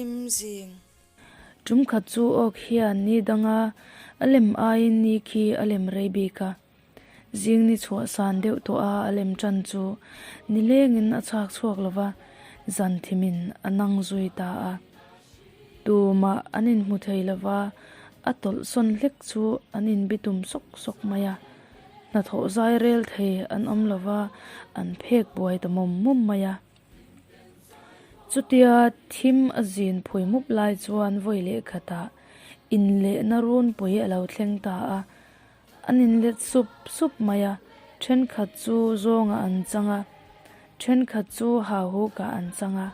Thim zing. Tum khat chu awk hian ni danga a lem aiin ni khi a lem rei bik a. Zing ni chhuah san deuh tawh a a lem tan chu nilengin a chhak chhuak lo va, zan thimin a nang zui ta a. Tumah an inhmu thei lo va, a tawlh sawn hlek chu an inbitum sawk sawk mai a. Hnathawh zai rel thei an awm lo va, an phek buai ta mawm mawm mai a. Chutia thim a zin phui mup lai chuan vawi leh khatah inlehna runpui a lo thleng ta a, an inlet sup sup mai a, thenkhat chu zawngah an chang a, thenkhat chu hauhukah an chang a.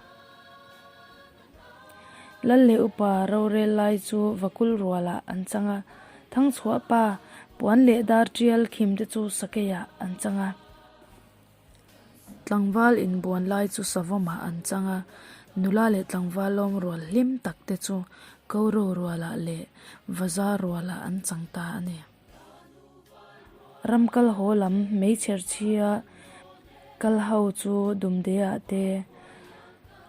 Lal leh upa rorel lai chu vakul rualah an chang a, Thangchhuah pa puan leh dar tial khim te chu sakeiah an chang a. Tlangval inbuan lai chu savawmah an chang a, nula leh tlangval lawm rual hlim tak te chu Koro rualah leh Vaza rualah an chang ta a ni. Ram kal haw lam meichher chhia kal ho chu Dumdeah te,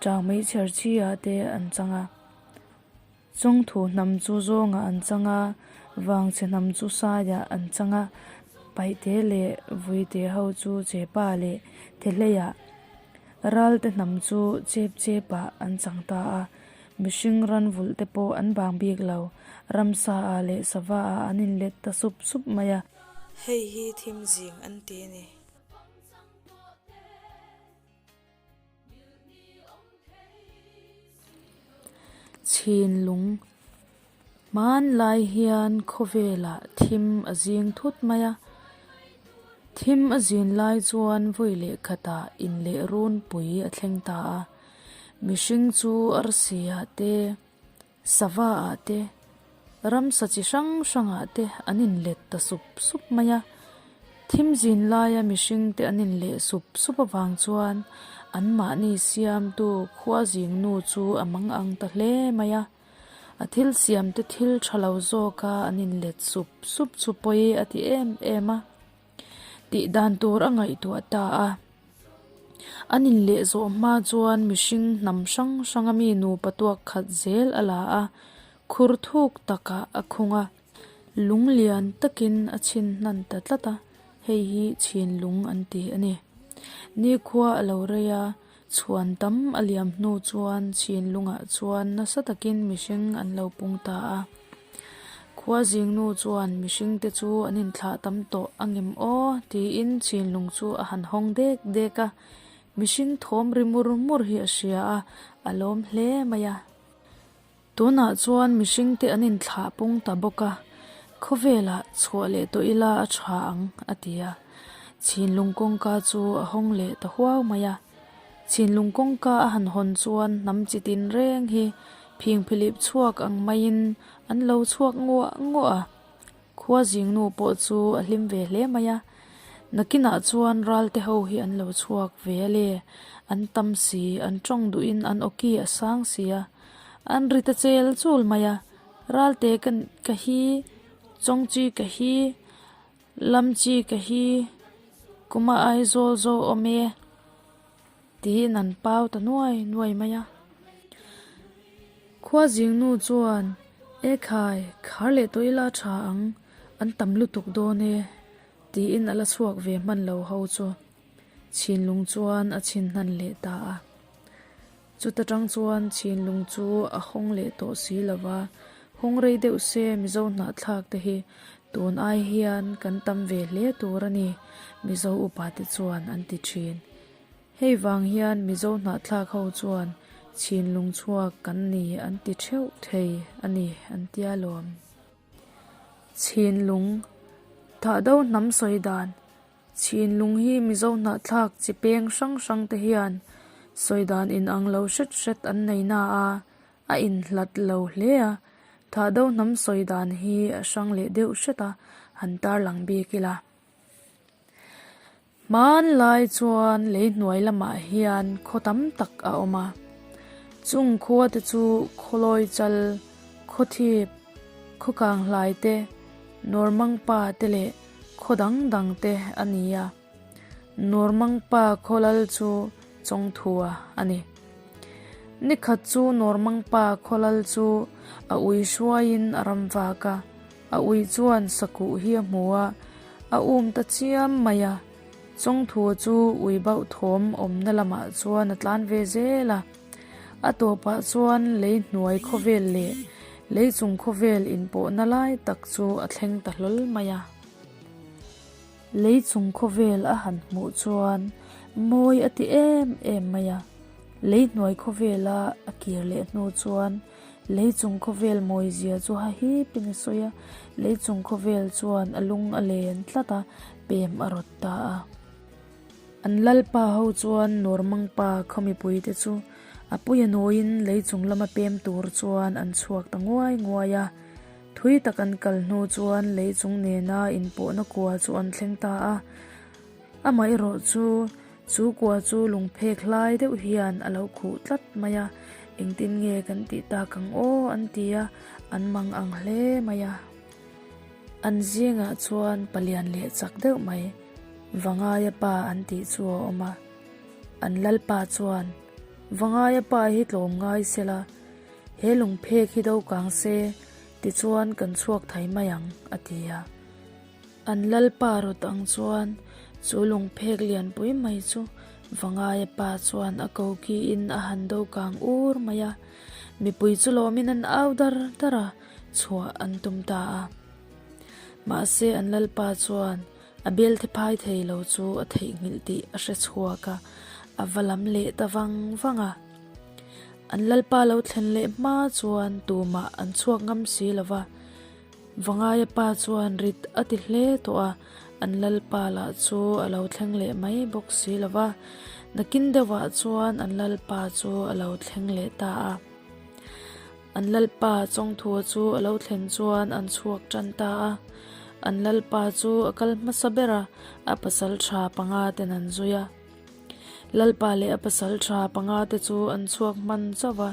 Chang meichher chhia te an chang a. Chawngthu hnam chu zawngah an chang a, vangchhe hnam chu saiah an chang a, paihte leh vuite ho chu chepa leh thehleiah ralte hnam chu chep chepah an chang ta a, mihring ran vulh te pawh an bang bik lo, ramsa ah leh sava ah an inlet ta sup sup mai a. Hei hi thim zing an ti a ni. Chhinlung Hmanlai hian khawvelah thim a zing thut mai a, thim a zin lai chuan vawi leh khatah in leh runpui a thleng ta a, mihring chu arsi ah te sava ah te ramsa chi hrang hrang ah te an in let ta sup sup mai a thim zin laia mihring te an in leh sup sup avang chuan an mahni siamtu khua zing nu chu a mang ang ta hle mai a a thil siam te thil tha lo zawk a an in let sup sup chu pawi a ti em em a. Tih dan tur a ngaihtuah ta a. An inleh zawh hma chuan mihring hnam hrang hranga mi nupa tuak khat zel a la a, khur thuk takah a khung a, lung lian takin a chhin hnan ta tlat a, hei hi chhin lung an ti a ni. Nikhua a lo rei a, chhuan tam a liam hnu chuan chhin lungah chuan nasa takin mihring an lo pung ta a. Khua zingnu chuan mihring te chu an inthlah tam tawh a ngem aw tiin chinlung chu a han hawng dek dek a, mihring thawm ri mur mur hi a hria a, a lawm hle mai a. Tunah chuan mihring te an inthlah pung ta bawk a, khawvelah chhuah leh tawh ila a tha ang a ti a, chinlung kawngka chu a hawng leh ta huau mai a. Chinlung kawngka a han hawn chuan hnam chi tin reng hi phingphilip chhuak ang maiin an lo chhuak nguah nguah a, khua zingnu pawh chu a hlim ve hle mai a, nakinah chuan ralte ho hi an lo chhuak ve a le, an tam si, an tawng duhin an awki a sang si a, an ri ta chel chul mai a, ralte ka ka hi, chawngchi ka hi, Lamchi ka hi kuma Aizawl zo awm e tiin an pau ta nuai nuai mai a. Khua zingnu chuan E khai, khar leh tawh ila tha ang, an tam lutuk dawn e tiin a la chhuak ve hman lo ho chu Chhinlung chuan a chhin hnan leh ta a. Chuta tang chuan Chhinlung chu a hawng leh tawh si lo va, hawng rei deuh se Mizo hnahthlak te hi tun ai hian kan tam ve hle tur a ni, Mizo upa te chuan an ti thin. Hei vang hian Mizo hnahthlak ho chuan Chhinlung chhuak kan ni an ti theuh thei a ni an tia lawm. Chhinlung, Thahdo hnam sawi dan Chhinlung hi Mizo hnahthlak chi peng hrang hrang te hian sawi dan inang lo hret hret an nei na a, a inhlat lo hle a, Thahdo hnam sawi dan hi a hrang leh deuh hret a, han tarlang bik ila. Hmanlai chuan lei hnuai lamah hian khaw tam tak a awm a, chung khua te chu Khawlawi chal, Khawthip, Khawkanghlai te, Nawrmangpa te leh Khaw dang dang te a ni a, Nawrmangpa khaw lal chu Chawngthua a ni. Nikhat chu Nawrmangpa khawlal chu a ui hruaiin a ram vak a, a ui chuan sakuh hi a hmu a, a um ta chiam mai a. Chawngthua chu ui bauh thawm awmna lamah chuan a tlan ve zel a. A tawpah chuan lei hnuai khawvel leh lei chung khawvel inpawhna lai tak chu a thleng ta hlawl mai a. Lei chung khawvel a han hmuh chuan mawi a ti em em mai a. Lei hnuai khawvela a kir leh hnu chuan lei chung khawvel mawi zia chu ha hipin a sawi a. Lei chung khawvel chuan a lung a len tlat a, pem a rawt ta a. An lalpa ho chuan Nawrmangpa khaw mipuite chu a puia nawiin lei chung lama pem tur chuan an chhuak ta nguai nguai a. Thui tak an kal hnu chuan lei chung nena inpawhna kua chu an thleng ta a. Amaherawh chu, chu kua chu lungphek hlai deuh hian a lo khuh tlat mai a, engtin nge kan tih tak ang aw an ti a, an mang ang hle mai a. An zingah chuan palian leh chak deuh mai, Vangaia pa an tih chu a awm a. An lalpa chuan, Vangaia pa hi tlawm ngai sela, He lungphek hi do kang se, tichuan kan chhuak thai mai ang, a ti a. An lalpa rawt ang chuan chu lungphek lianpui mai chu Vangaia pa chuan a ko kiin a han do kang ur mai a. Mipui chu lawmin an au dar dar a, chhuah an tum ta a. Mahse an lalpa chuan a belte phai thei lo chu a theihnghilh tih a hre chhuak a, a va lam leh ta vang vang a. An lalpa lo thlen leh hma chuan tumah an chhuak ngam si lo va, Vangaia pa chuan rit a ti hle tawh a, an lalpa lah chu a lo thleng leh mai bawk si lo va. Nakin deuhah chuan an lalpa chu a lo thleng leh ta a. An lalpa Chawngthua chu a lo thlen chuan an chhuak tan ta a. An lalpa chu a kal hmasa ber a, a pasal tha panga ten an zui a. Lalpa leh a pasal tha panga te chu an chhuak hman chauh va,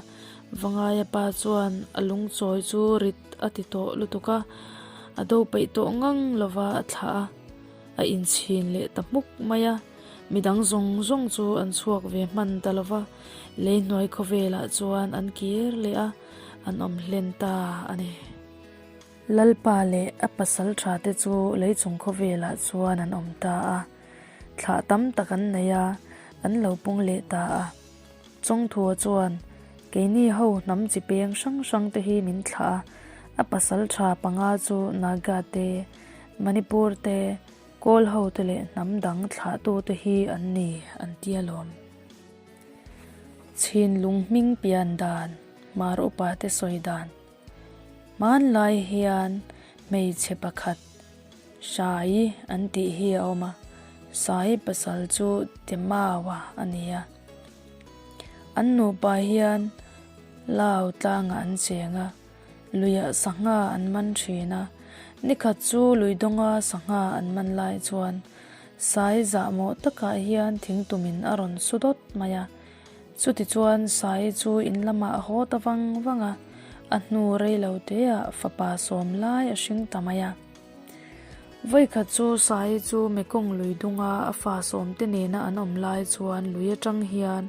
Vangaia pa chuan a lungchawi chu rit a ti tawh lutuk a, a do peih tawh ngang lova a thlah a, a inchhin leh ta hmuk mai a. Midang zawng zawng chu an chhuak ve hman ta lova, lei hnuai khawvelah chuan an kir leh a, an awm hlen ta a ni. Lalpa leh a pasal tha te chu lei chung khawvelah chuan an awm ta a. Thlah tam tak an nei a, an lo pung leh ta a. Chawngthua chuan, Keini ho hnam chi peng hrang hrang te hi min thlah a, a pasal tha panga chu Naga te, Manipur te, Kawl ho te leh hnam dang thlahtu te hi an ni, an ti alawm. Chhinlung hming pian dan, Hmar upa te sawi dan. Hmanlai hian hmeichhe pakhat Sai an tih hi a awm a, Sai pasal chu Temaua a ni a. An nupa hian Lau tlangah an cheng a, luiah sangha an man thin a. Nikhat chu lui dawnga sangha an man lai chuan Sai zahmawh takah hian thingtumin a rawn su dawt mai a. Chutichuan Sai chu in lamah a haw ta vang vang a, a hnu rei lo teah fapa sawm lai a hring ta mai a. Vawikhat chu Sai chu Mekong lui dunga a fa sawmte nena an awm lai chuan lui atang hian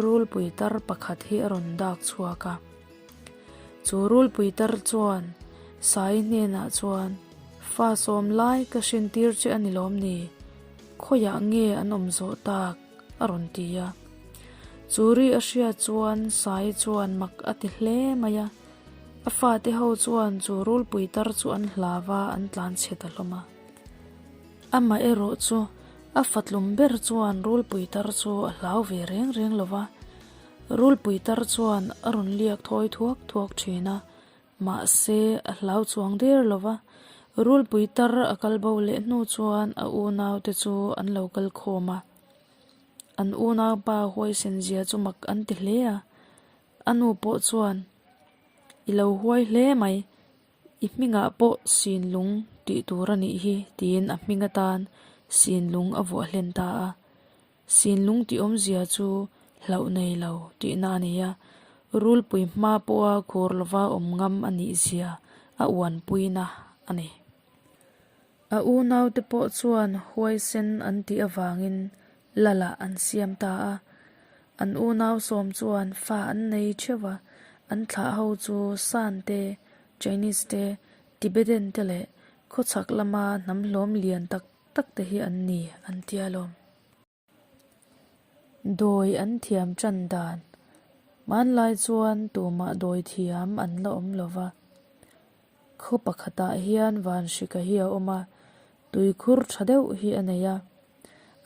rulpui tar pakhat hi a rawn dak chhuak a. Chu rulpui tar chuan Sai hnenah chuan, Fa sawm lai ka hrintir che a ni lawm ni? Khawiah nge an awm zawh tak? a rawn ti a. Chu ri a hriat chuan Sai chuan mak a ti hle mai a. A fate ho chuan chu rulpui tar chu an hlau a, an tlan chhe ta hlawm a. Amah erawh chu a fatlum ber chuan rulpui tar chu a hlau ve reng reng lo va. Rulpui tar chuan a rawn liak thawi thuak thuak thin a, Mahse, a hlau chuang der lo va, rulpui tar a kal bo leh hnu chuan a unaute chu an lo kal khawm a. An unaupa huaisen zia chu mak an ti hle a. A nu pawh chuan, I lo huai hle mai, i hmingah pawh Sinlung tih tur a nih hi, tiin a hming atan Sinlung a vuah hlen ta a. Sinlung tih awmzia chu hlauh nei lo tihna a ni a, rulpui hma pawha khur lova awm ngam a nih zia a uanpuina a ni. A unaute pawh chuan huaisen an tih avangin Lala an siam ta a. An unau sawm chuan fa an nei theuh a, an thlah ho chu San te, Chinese te, Tibetan te leh khawchhak lama hnam hlawm lian tak tak te hi an ni an tia lawm. Dawi an thiam tan dan. Hmanlai chuan tumah dawi thiam an la awm lo va. Khaw pakhatah hian Vanhrika hi a awm a, tuikhur tha deuh hi a nei a.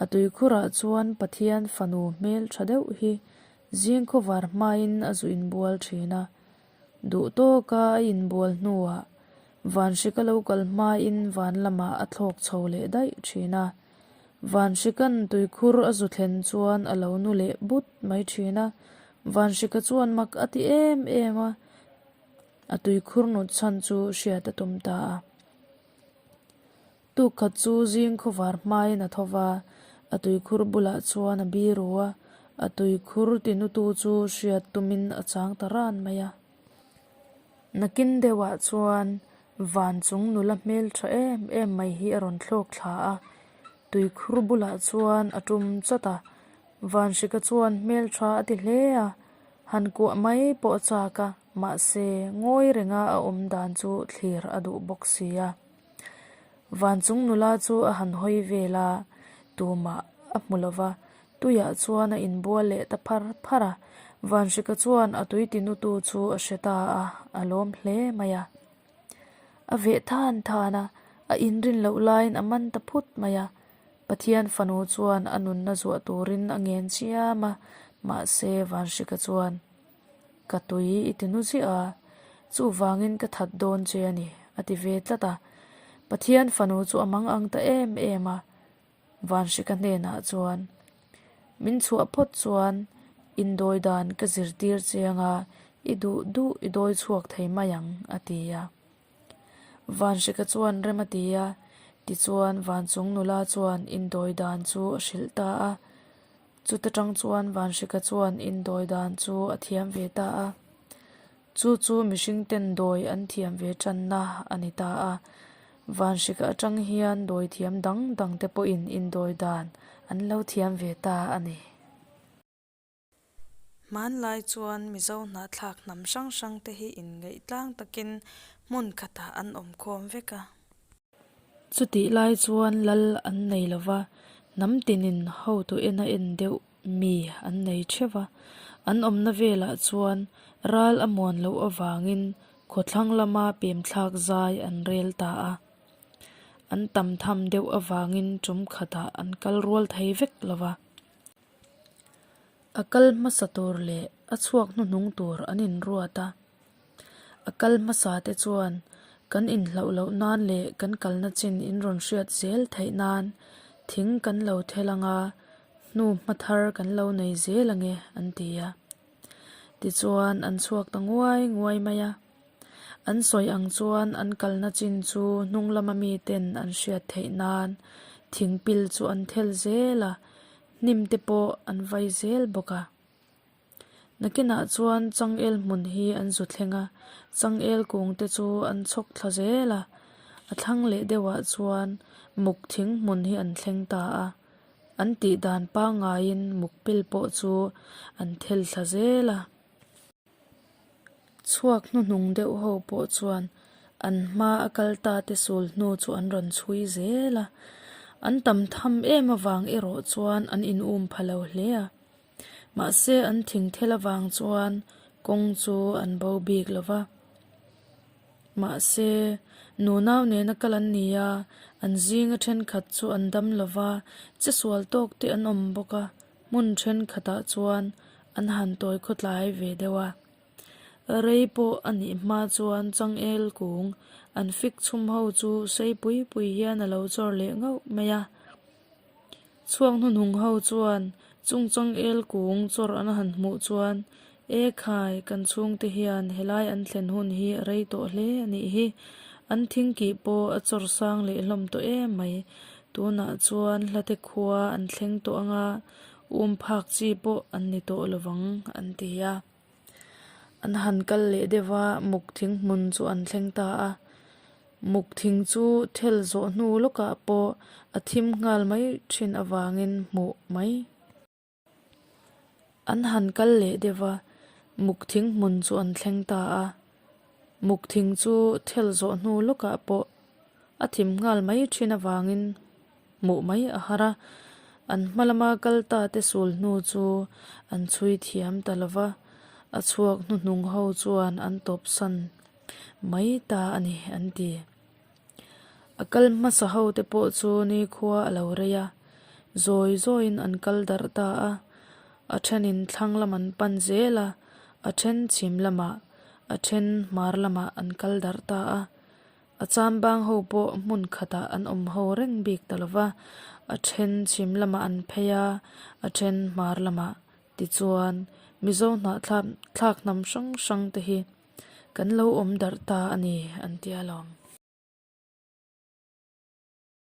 A tuikhurah chuan Pathian fanu hmel tha deuh hi zing khawvar hmain a zu inbual thin a. Duh tawka a inbual hnuah Vanhrika lo kal hmain van lamah a thlawk chho leh daih thin a. Vanhrikan tuikhur a zu thlen chuan a lo nu leh but mai thin a. Vanhrika chuan mak a ti em em a. A tuikhur nut chhan chu hriat a tum ta a. Tuk khat chu zing khawvar hmain a tho va, a tuikhur bulah chuan a biru a, a tuikhur tinutu chu hriat tumin a chang ta ran mai a. Nakin deuhah chuan van chung nula hmel tha em em mai hi a rawn thlawk thla a, tuikhur bulah chuan a tum chawt a, Vanhrika chuan hmel tha a ti hle a, han kuah mai pawh a chak a, mahse ngawi renga a awm dan chu thlir a duh bawk si a. Van chung nula chu a han hawi vel a, tumah a hmu lo va, tuiah chuan a inbual leh ta phar phar a. Vanhrika chuan a tui tinutu chu a hre ta a, a lawm hle mai a. A veh than than a, a inrin loh laiin a man ta phut mai a. Pathian fanu chuan a nunna zuah turin a ngen chiam a, mahse Vanhrika chuan, Ka tui i ti nu ziah a, chuvangin ka that dawn che a ni, a ti ve tlat a. Pathian fanu chu a mang ang ta em em a, Vanhrika hnenah chuan, Min chhuah phawt chuan indawi dan ka zirtir che anga i duh duh i dawi chhuak thei mai ang, a ti a. Vanhrika chuan rem a ti a, tichuan Vanchung nula chuan indawi dan chu a hrilh ta a. Chuta tang chuan Vanhrika chuan indawi dan chu a thiam ve ta a. Chu chu mihring ten dawi an thiam ve tanna a ni ta a. Vanhrika atang hian dawi thiam dang dang te pawhin indawi dan an lo thiam ve ta a ni. Hmanlai chuan Mizo hnahthlak hnam hrang hrang te hi inngeih tlang takin hmun khatah an awm khawm vek a. Chutih lai chuan lal an nei lo va, hnam tinin hotu en a en deuh mi an nei theuh va. An awmna velah chuan ral a muan loh avangin khawthlang lama pemthlak zai an rel ta a. An tam tham deuh avangin tum khatah an kal rual thei vek lo va. A kal hmasa tur leh a chhuak hnuhnung tur an inruat a. A kal hmasa te chuan kan inhlauh loh nan leh kan kalna chin in rawn hriat zel theih nan thing kan lo thel anga hnu hma thar kan lo nei zel ange an ti a. Tichuan an chhuak ta nguai nguai mai a. An sawi ang chuan an kalna chin chu hnung lama miten an hriat theih nan thing pil chu an thel zel a, hnim te pawh an vai zel bawk a. Nakinah chuan changel hmun hi an zu thleng a, changel kung te chu an chhawk thla zel a, a thlang leh deuhah chuan muk thing hmun hi an thleng ta a, an tih dan pangaiin muk pil pawh chu an thel thla zel a. Chhuak hnuhnung deuh ho pawh chuan an hma a kal ta te sul hnu chu an rawn chhui zel a, an tam tham em avang erawh chuan an in um pha lo hle a. Mahse an thing thel avang chuan kawng chu an bo bik lo va. Mahse nunau nena kal an ni a, an zinga thenkhat chu an dam lo va, che sual tawk te an awm bawk a. Hmun thenkhatah chuan an han tawi khawtlai ve deuh a. Rei pawh a nih hma chuan changel kung an fik chhum ho chu sei pui pui hian a lo chawr leh ngauh mai a. Chhuak hnuhnung ho chuan chung changel kung chawr an han hmuh chuan, E khai, kan chhungte hian helai an thlen hun hi a rei tawh hle a nih hi. An thingkih pawh a chawr sang leh hlawm tawh em mai. Tunah chuan hlate khua an thleng tawh anga um phak chi pawh an ni tawh lovang an ti a. An han kal leh deuh a, muk thing hmun chu an thleng ta a. Muk thing chu thel zawh hnu lawkah pawh a thim nghal mai thin avangin hmuh mai. An han kal leh deuh va, muk thing hmun chu an thleng ta a. Muk thing chu thel zawh hnu lawkah pawh a thim nghal mai thin avangin hmuh mai a har a. An hma lama kal ta te sul hnu chu an chhui thiam ta lo va, a chhuak hnuhnung ho chuan an tawpsan mai ta a ni an ti. A kal hmasa ho te pawh chu nikhua a lo rei a, zawi zawiin an kal darh ta a, a thenin thlang lam an pan zel a, a then chhim lamah, a then hmar lamah an kal darh ta a. A chambang ho pawh hmun khatah an awm ho reng bik ta lo va, a then chhim lamah an phei a, a then hmar lamah. Tichuan, Mizo hnahthlak thlak hnam hrang hrang te hi kan lo awm darh ta a ni an ti alawm.